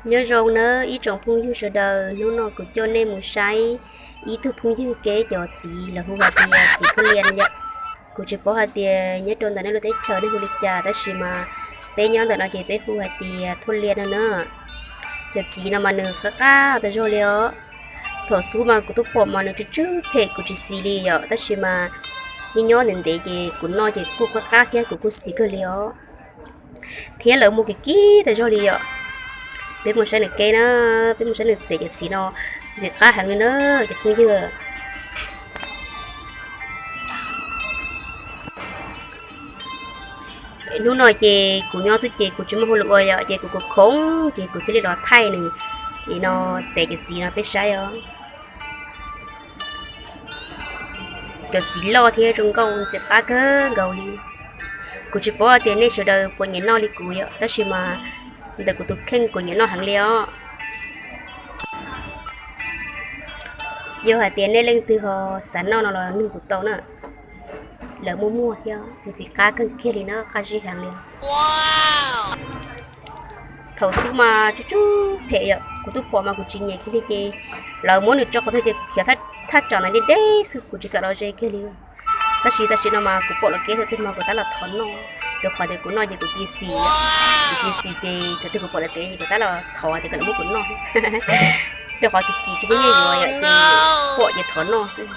Nyob zoo nawb ib tsoom phooj ywg sawv daws, hnub no kuv coj nej mus saib ib tug phooj ywg kev cov txiv lawv hu hais tias txiv thuaj lias yom. Kuv tsis paub hais tias nyob rau ntawm nej lub teb chaws nej hu li cas, tab sis mas peb nyob ntawm no ces peb hu hais tias thuaj lias no na. Cov txiv no mas nws qab qab tas zog li os. Thaum xub mas kuv twb pom mas nws tsw tsw phem kuv tsis xis li yom, tab sis mas nyob nyob ntev ntev ces kuv noj ces kuj qab qab thiab kuv kuj xis kawg li os. Thiab lawv muaj kim kim tas zog li yom. Peb mus saib nws kev na, peb mus saib nws tes cov txiv no ntxim qab heev li na cov phooj ywg. Hnub no ces kuv nyob xwb ces kuv tsis muaj hauj lwm ua yom, ces kuv khoom khoom ces kuv thiaj li los thaij nws no tes cov txiv no peb saib os. Cov txiv loj thiab zoo nkauj ntxim qab kawg nkaus li. Kuv tsis paub tias nej sawv daws puas nyiam noj li kuv yom, tab sis mas ntawm kuv tus kheej kuv nyiam noj heev li os. Yog hais tias nej leej twg ho xav noj no los nug kuv tau na. Lawv muaj muaj thiab ntxim qab kawg kiag li na, qab zib heev li. Thaum xub mas tsw tsw phem yom, kuv twb pom mas kuv tsis nyiam kiag li ces lawv muab nws tso qhov twg ces khiav thaj tsam ntawd deb deb xwb, kuv tsis kam los ze kiag li. Tab sis tam sim no mas kuv pom lawv kev thaum twg mas kuv tab los thov noj, rau qhov tias kuv noj ces kuv cia xis, kuv cia xis ces thaum twg kuv pom lawv kev ces kuv tab los thov tias kom lawv muab kuv noj. Rau qhov kim kim tsis muaj nyiaj yuav yom, ces pom ces thov noj xwb.